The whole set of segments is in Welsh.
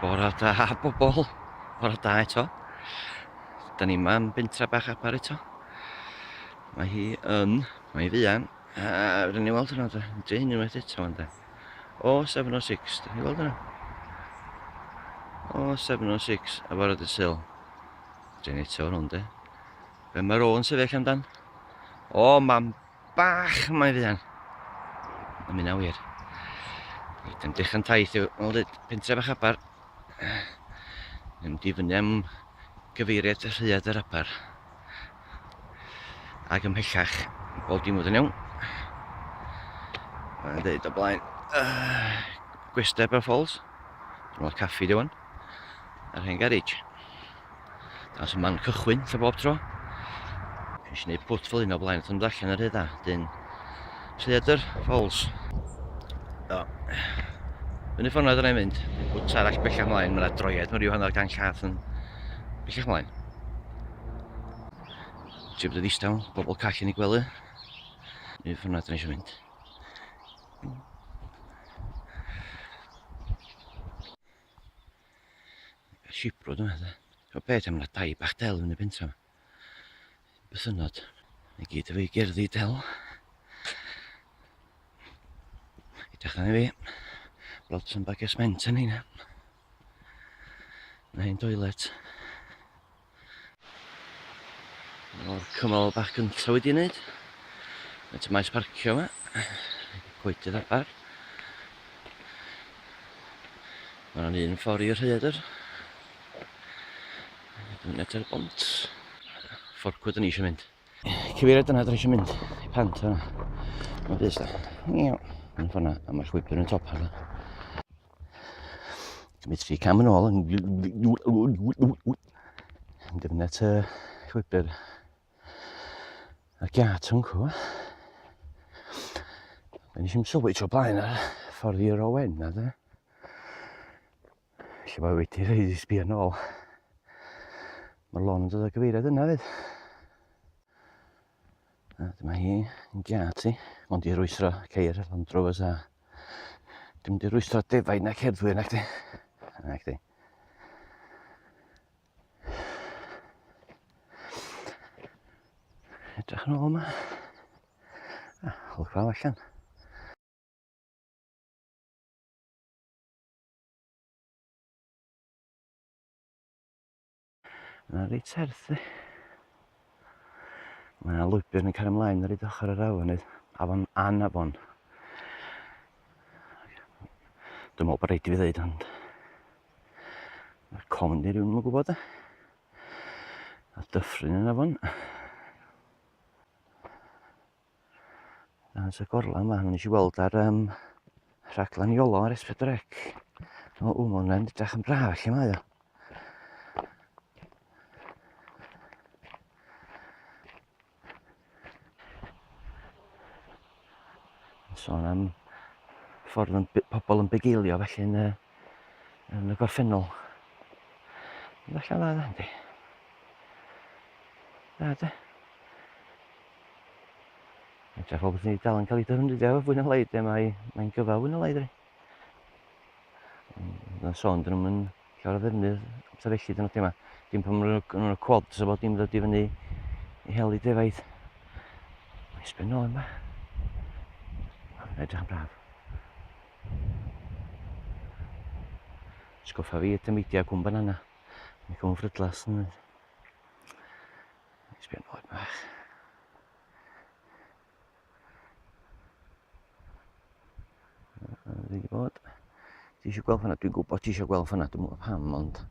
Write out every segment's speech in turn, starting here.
Bora da bobol, bora da eto. Da ni yma yn bentra bach Aber eto. Mae hi yn, mae hi fuan, a rydyn ni weld hwnna, da. Dwi hyn unwaith eto fan da. O, 706, da ni weld hwnna? O, 706, a bora dy sil. Dwi'n eto hwn, de. Be mae'r o'n sefyll amdan? O, mam bach mae fuan. Mae'n mynd wir. Reit, am dechrau'n taith yw, wel dweud, pentre bach Aber. Mynd i fyny am gyfeiriad y rhaead yr Aber. Ac ymhellach, bob dim fod yn iawn. Mae'n dweud o blaen, uh, Gwesty Aber Falls. Dwi'n meddwl caffi di wan. A'r hen garage. Dyna sy'n man cychwyn, lle bob tro. Nes i wneud pwt fel un o blaen, wrth allan yr hydda. Dyn, Rhaeadr Falls. O. Fyny ffordd yna dyna i'n mynd. Pwt arall bellach mlaen, mae yna droiad, mae rhyw hanner gan llath yn bellach mlaen. Ti'n bod yn ddistaw, bobl call yn ei gwely. Fyny ffordd yna dyna eisiau mynd. Sibrwd yma, de. O beth am yna dai bach del yn y pentra yma. Bythynod. Mae gyd efo'i gerddi del. Edrych na i fi. Blod's yn bag sment yn heina. Mae hyn toilet. O'r cymal bach gyntaf wedi wneud. Mae ta maes parcio yma. Coedydd Aber. Mae'n un ffordd i'r rhaeadr. Dwi'n mynd at bont. Fforcwyd yn eisiau mynd. Cyfeiriad yna dwi'n eisiau mynd. I pant yna. Mae'n bys da. Mae'n ffordd yna. A mae llwybr yn top yna. Cymryd tri cam yn ôl. Yn dibynnu at y llwybr. A'r giat yn cw. Nes i'n sylwi tro blaen ar ffordd i'r Owen na de. Lle mae wedi rhaid i sbio nôl. Mae'r lôn yn dod o gyfeiriad yna fyd. A dyma hi yn giat i. Mond i rwystro ceir Land Rovers a Dwi'n mynd i rwystro defaid na cerddwyr nac di. Nac di. Edrych yn ôl yma. Ah, olygfa allan. Mae'n reit serth, di. Mae yna lwybr yn cael ymlaen ar hyd ochr yr afon, afon Anafon. Dwi'n meddwl bod rhaid i fi ddeud, ond mae'r con di rhywun yn gwybod e. A dyffryn yn afon. Dangos y gorlan yma, nes i weld ar um, rhaglen Iolo ar S4C. O, o, mae hwnna'n edrych yn braf lle mae o. Sôn am ffordd yn, pobl yn bugeilio felly yn y, yn y gorffennol. Yn allan dda, dda, yndi. Da, de. Edrych fel bod ni dal yn cael ei defnyddio fwy na lai, de, mae, mae'n gyfa fwy na lai, dwi. Mae'n sôn, dyn nhw'n llawer o ddefnydd amser felly, dyn nhw'n yma. Dim pan maen nhw'n y quads a bod dim dod i fyny i hel i defaid. Mae'n sbio nôl yma. Mae'n edrych yn braf. Sgoffa fi y tameidiau cwm banana. Mae'n cwm ffrydlas. Sbio nôl bach. Dwi wedi bod. Ti eisiau gweld hwnna? Dwi'n gwybod ti eisiau gweld hwnna, dwi'n gwybod pam, ond...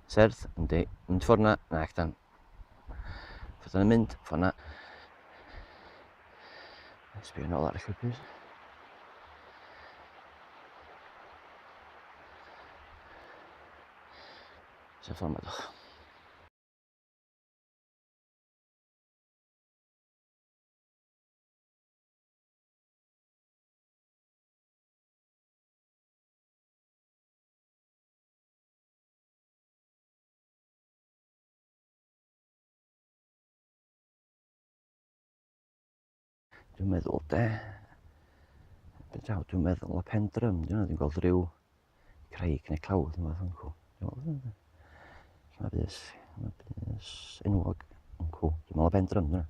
Serth, yndi. Mynd ffordd na, na, dan. Ffordd yna'n mynd, ffordd na. Sbio nôl ar y llwybr. So ffordd yma, dwch. Dwi'n meddwl de, beth draw, dwi'n meddwl o pen drym, dwi'n meddwl, dwi'n gweld rhyw Craig neu clawdd neu fath o'n Lle mae bys, mae bys enwog yn cw. Dwi'n meddwl ben drym yna.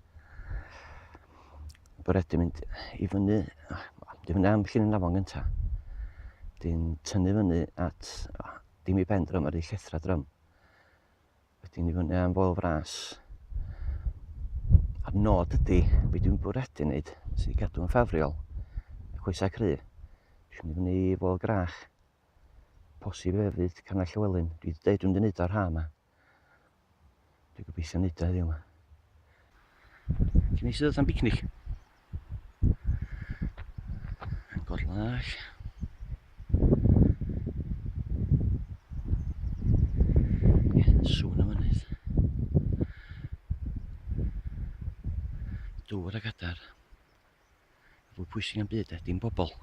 Bwriadu mynd i fyny, mynd i fyny am llun yn afon gynta. Dyn tynnu fyny at, dim i ben drym, ar ei llethra drym. Wedyn i fyny am foel fras. A'r nod ydy, be dwi'n bwriadu wneud, sydd i gadw yn ffafriol, y coesau cry. Dwi'n mynd i fyny i foel grach. Posib hefyd, Canol Llywelyn. Dwi wedi dweud dwi'n mynd i wneud o'r ha yma. Dwi'n gobeithio wneud o heddiw yma. Cyn eistedd am bicnic. Yn gorlach. Sŵn y mynydd. Dŵr ac adar. Fwy pwysig am byd, dim bobl.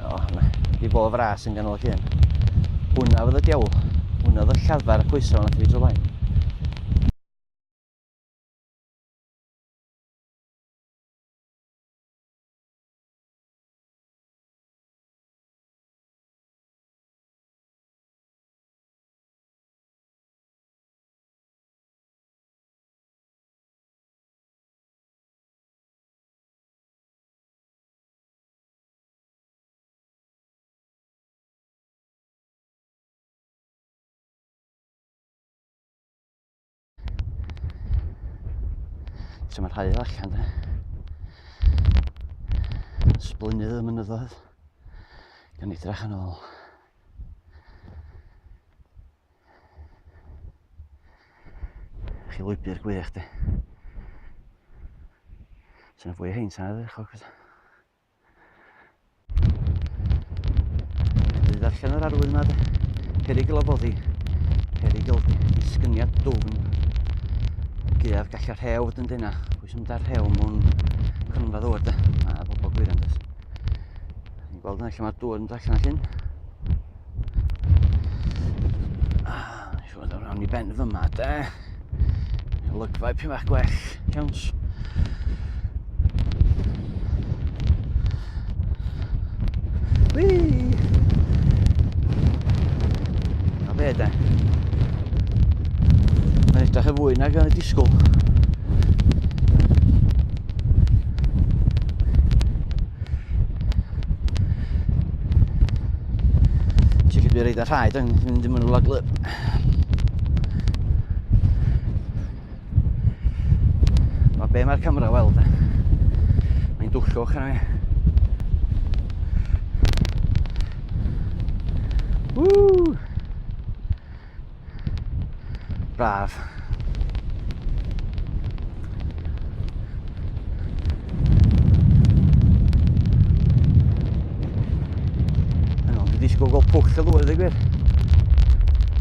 O, na. Di bo fras yn ganol y llun. Hwna fydd y diawl. Hwna fydd y lladdfa ar y coesau nath fi tro blaen. So mae'r haul allan de. Sblynydd y mynyddoedd. Gan edrach yn ôl. Chi lwybr gwych de. Sy'n fwy o hein sa'n edrych o. Dwi ddarllen yr arwydd yma de. Perygl o boddi. Perygl disgyniad dwfn. Gaeaf gallai rhew fod yn dyna. Pwy sy'n mynd ar rhew mewn cronfa ddŵr de? Mae bobl gwirion does. Ni'n gweld yna lle mae'r dŵr yn dod allan allan. Ah, siŵr o rawn i ben fyma de. Olygfa i bach gwell, siawns. Whee! Na be de. Mae'n edrych yn fwy nag o'n i disgwyl. Ti'n gallu reid ar rhaid yn mynd i mewn i wlad glyb. Mae be mae'r camera weld, e. Mae'n dwllwch arna fi. Woo! Braf. Hang on, dwi disgwyl gweld pwll y ddŵr, dweud gwir.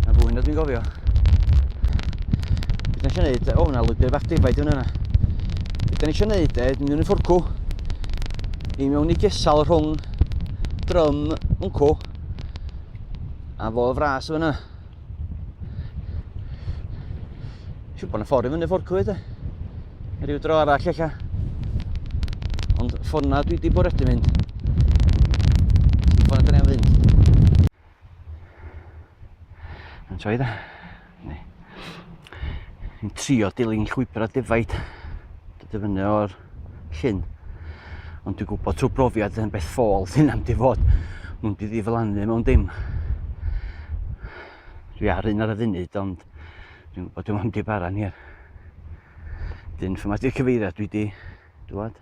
Na fwy na dwi'n gofio. Beth eisiau gwneud? O, na lwybr bach defaid yn yna. Beth da ni eisiau gwneud, e, mynd yn ffwrcw. I mewn i gesal rhwng drym wncw a fo fras fyna. Siwr bod yna ffordd i fyny ffordd cwyd e. Rhyw dro arall ella. Ond ffordd na dwi wedi bod wedi mynd. Ffordd na dyn fynd. Yn troi da. Ni'n trio dilyn llwybr a defaid. Dod i fyny o'r llyn. Ond dwi'n gwybod trwy brofiad yn beth ffôl sy'n am di fod. Mwyn di ddiflannu mewn dim. Dwi ar un ar y funud, ond dwi'n gwybod dwi'n mynd i bara'n hir. Dyn ffyma di'r cyfeiriad dwi di dwad.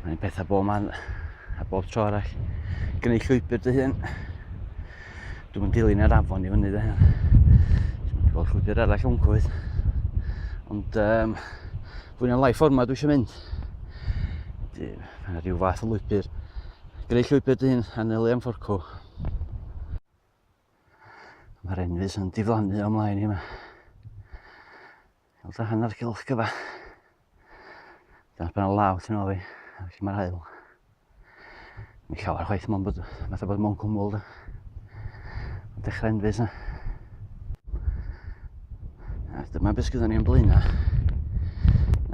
Mae'n pethau bob man a bob tro arall. Gwneud llwybr dy hun. Dwi'n mynd dilyn yr afon i fyny dy hun. Dwi'n gweld llwybr arall o'n cwyd. Ond um, fwy na lai ffordd ma dwi eisiau mynd. Mae rhyw fath o lwybr. Gwneud llwybr dy hun, anelu am fforcw. Mae'r enfys yn diflannu o mlaen i yma. Weld y hanner cylch gyfa. Dyna pan law tu nôl fi, a felly mae'r haul. Mae'n llawer chwaith mewn bod, fatha bod mewn cwmwl da. Mae'n dechrau enfys na. A dyma beth sgydda ni yn blaen na.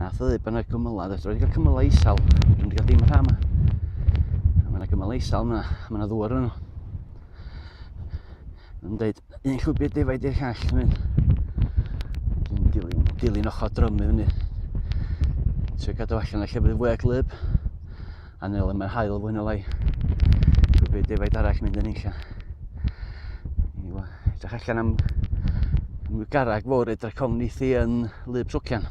Nath o ddweud bod yna gymylau, dwi wedi cael cymylau isel, dwi'n wedi cael dim rhan yma. Mae yna gymylau isel yma, mae yna ddŵr yn nhw. Mae'n dweud, un llwybr defaid i'r llall, dwi'n mynd. Dwi'n dilyn, dilyn ochr drym i fyny. Trio gadw allan y llefydd fwyaf glyb. A nel yma'r haul fwy na lai. Llwybr defaid arall mynd yn unlla. Edrych allan am, am garreg fawr edrych ofn i thi yn lyb socian.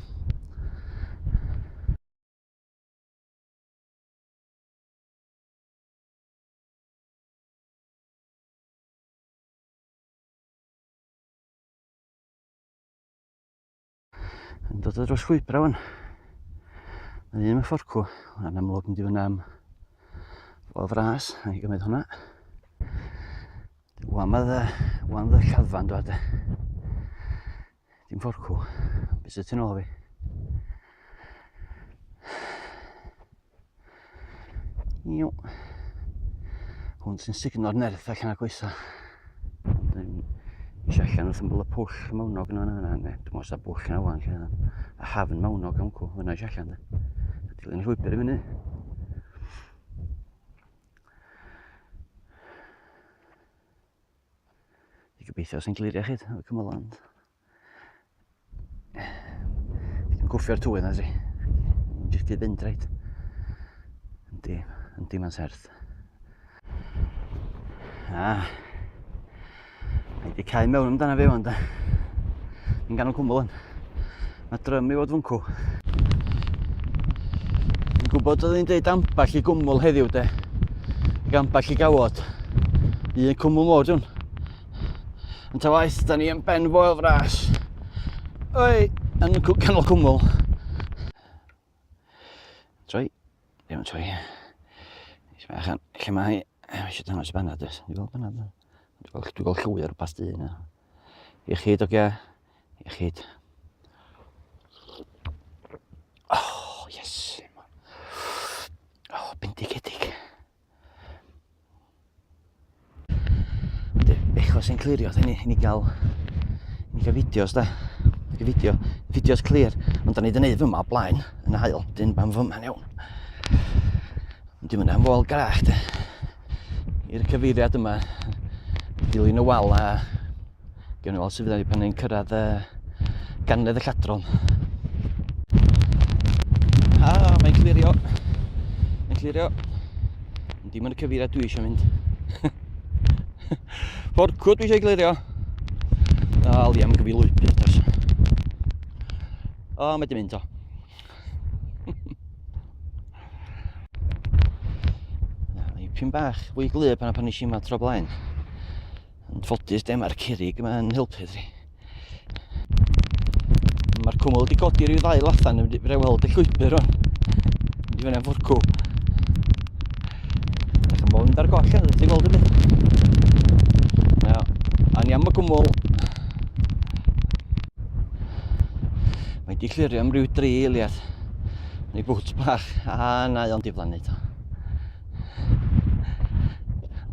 Yn dod o dros llwybrau wan. Mae un yn fforcw, hwnna'n amlwg mynd i fyny am fo fras, na i gymryd hwnna. Wan mae dde, wan dde lladdfa'n dod e. Dim fforcw, beth sydd tu nôl fi. Iw. Hwn sy'n sugno'r nerth allan o'r goesa. Ond yn eisiau allan wrth ymyl y pwll mawnog yna yna, neu dwi'n meddwl sy'n bwll yna wan, lle a hafn mawnog am cw, hwnna eisiau allan de. Dilyn y llwybr i fyny. I gobeithio sy'n glirio chi, efo cymylau. Dwi'n gwffio'r tywydd na ti. Jyst i fynd reit. Yndi, yndi mae'n serth. Ah. Mae wedi cael mewn amdano fi wan da. Yn ganol cwmwl yn. Mae drym i fod fwncw. Dwi'n gwybod oedd hi'n deud ambell i gwmwl heddiw de. Ac ambell i gawod. Un cwmwl mor dwi'n. Yn ta waith, da ni yn ben foel fras. Oi, yn canol cwmwl. Troi, ddim yn troi. Nes bach an, lle mae hi? Mae eisiau dangos i banad, oes? Dwi'n gweld banad. Dwi'n gweld, dwi'n gweld llwy ar rhywbeth du yna. Iechyd, ogia. Iechyd. Oh, yes. Oh, bendigedig. Bechod sy'n clirio, i ni, i ni gael, i ni gael fideos da. Gael fideo, fideos clir. Ond da ni wedi gwneud fyma o blaen yn y haul. Dyn ban fyma'n iawn. Ond dim yna am fôl grach de. I'r cyfeiriad yma, dilyn y wal a Gewn ni weld sut fydda ni pan ni'n cyrraedd uh, ganledd y lladron. Ah, mae'n clirio. Mae'n clirio. Ond dim yn y cyfeiriad dwi eisiau mynd. Ffordd cwd dwi eisiau clirio. A, Liam gyfi lwybr dros. O, mae di mynd o. Dipyn bach fwy glyb pan pan nes i yma tro blaen. Yn ffodus de, mae'r curig yma yn helpu tri. Mae'r cwmwl wedi codi rhyw ddau lathan yn mynd i weld y llwybr rwan. Mynd i fyny am fwrcw. Ydych chi'n bod yn mynd ar goll, ydych chi'n gweld y byd. Na, a ni am y cwmwl. Mae di clirio am ryw dri eiliad. Neu bwt bach, a na, ond diflannu to.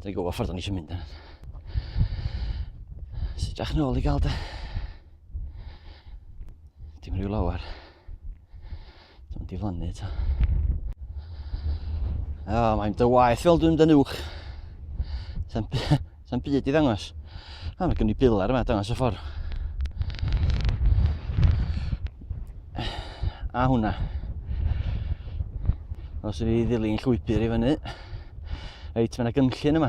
Dwi'n gwybod ffordd o'n eisiau mynd yna. Sut drach nôl i gael de. Dim rhyw lawer. Dwi'n diflannu eto. O, oh, mae'n dy waith fel dwi'n mynd yn uwch. Sa'n byd i ddangos. O, mae gen i bilar yma, dangos y ffordd. A hwnna. Os ydyn ni ddilyn llwybr i fyny. Reit, mae yna gynllun yma.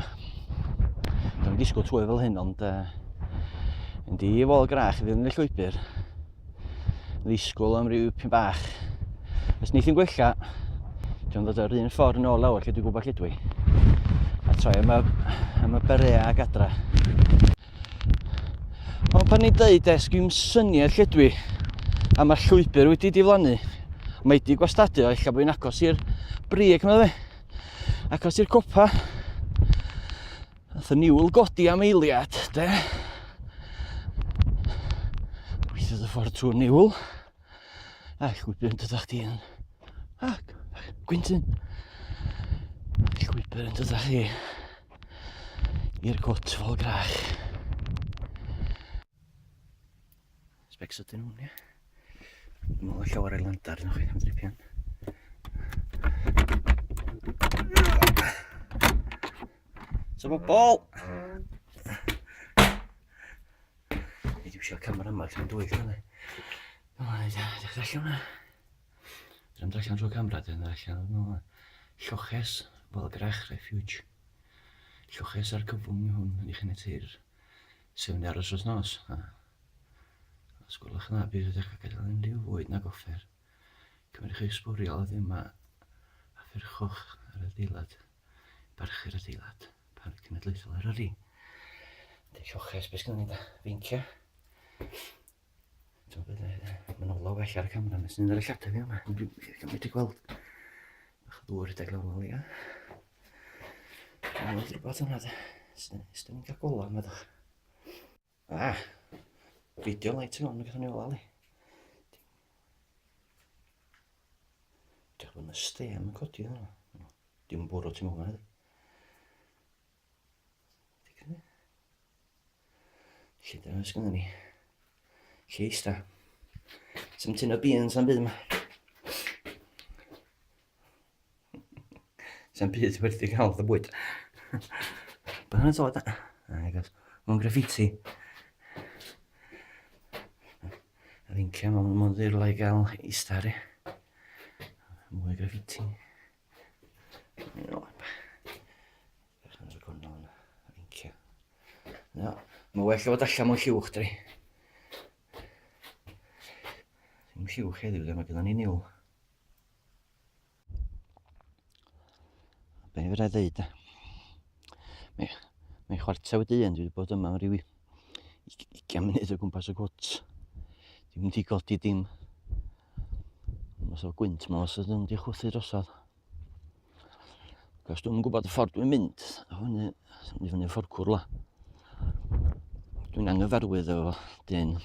Dwi'n disgwyl trwy fel hyn, ond uh, yndi i fol grach i ddilyn y llwybr. Ddisgwyl am ryw pyn bach. Os wneith hi'n gwella, dwi'n dod o'r un ffordd yn ôl lawr lle dwi'n gwybod lle dwi. A troi am y, am y berea ag adra. Ond pan ni'n deud e, sgwm syniad lle dwi, a mae'r llwybr wedi diflannu, mae wedi gwastadu o, ella bod fi'n agos i'r brig, meddwl fi. Agos i'r copa. Nath y niwl godi am eiliad, de. Gweithio y ffordd trwy'r niwl. A llwybr yn dod â chdi yn... A, gwyntyn. Llwybr yn dod â chi i'r cwt fel grach. Sbec sydyn hwn, ie. Dwi'n meddwl llawer o'i landar yn chweith am dripian. So bobol! Nid iwsio'r camera yma, cos mae'n dwyll yna. Mae'n edrych allan yna. Dwi'n dod allan trwy'r camera, dwi'n dod allan yna. Lloches, Walgrach Refuge. Lloches ar cyfwng hwn yn eich tir. Sef yn aros dros nos. A, os gwelwch yna, bydd ydych yn gadael unrhyw fwyd nag offer. Cymryd eich sbwriel oddi yma a ffyrchwch ar adeilad. Barchu'r adeilad. Parc Cenedlaethol Eryri. Dy lloches, beth sgynnon ni da? Feincia. Ti'n gwybod, mae'n ola well ar y camera, nes ni'n ar y lladau fi yma. Dwi'n medru gweld. Bach o ddŵr rhedeg lawr o leia. Dwi'n gweld rhywbeth yna, de. Sut ni'n cael gola yma, dych? Ah! Radio light yn on, gathon ni ola, li. Diolch bod yna stêm yn codi yna. Dim bwrw ti'n mewn yna. Lle dyna sgynna ni? Lle eista? Sym tyn o beans am byd yma. Sym byd werth i gael dy bwyd. Beth yna'n dod? Na, gos. Mae'n graffiti. A fi'n cael mae'n ddyrla i gael eista ar e. Mwy o graffiti. No, mae well o fod allan mewn llwch, dri. Ddim llwch heddiw, mae gyda ni niwl. Be fydda i ddeud, de? Mae, mae chwarter wedi un, dwi wedi bod yma am ryw 20 munud o gwmpas y cwt. Dim wedi godi dim. Mas o'r gwynt ma os ydyn nhw'n chwythu drosodd. Cos dwi'n gwybod y ffordd dwi'n mynd. A fyny, i fyny ffordd cwrla. Dwi'n anghyfarwydd efo dyn.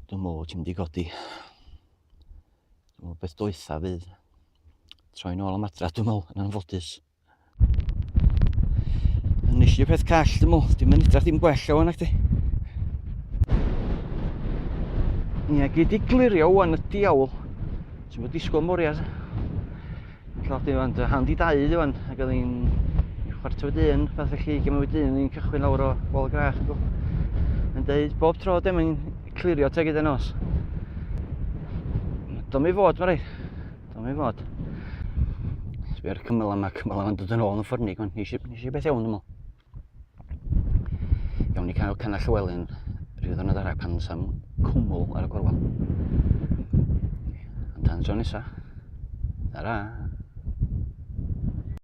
Dwi'n meddwl ti'n mynd i godi. Dwi'n meddwl beth doetha fydd. Troi nôl am adra, dwi'n meddwl, yn anffodus. Nes i peth call, dwi'n meddwl. Dwi'n mynd edrach ddim gwell o nac di. Ie, gyd i glirio wan y diawl. Ti'n bod disgwyl moriad. Llawr di fan, hand i dau di fan, ac oedd hi'n chwarter wedi un, fath felly, gym wedi un, ni'n cychwyn lawr o Wal Grach. Yn deud, bob tro dim yn clirio te gyda nos. Dyma i fod, mae rhaid. Dyma i fod. Sbio ar y cymylau yma, cymylau yma'n dod yn ôl yn ffyrnig. Nes i, nes i beth iawn, dwi'n meddwl. Iawn ni cael Cana Llywelyn rhyw ddwrnod arall pan sam cwmwl ar y gorwel. Ond tan tro nesa. Tara!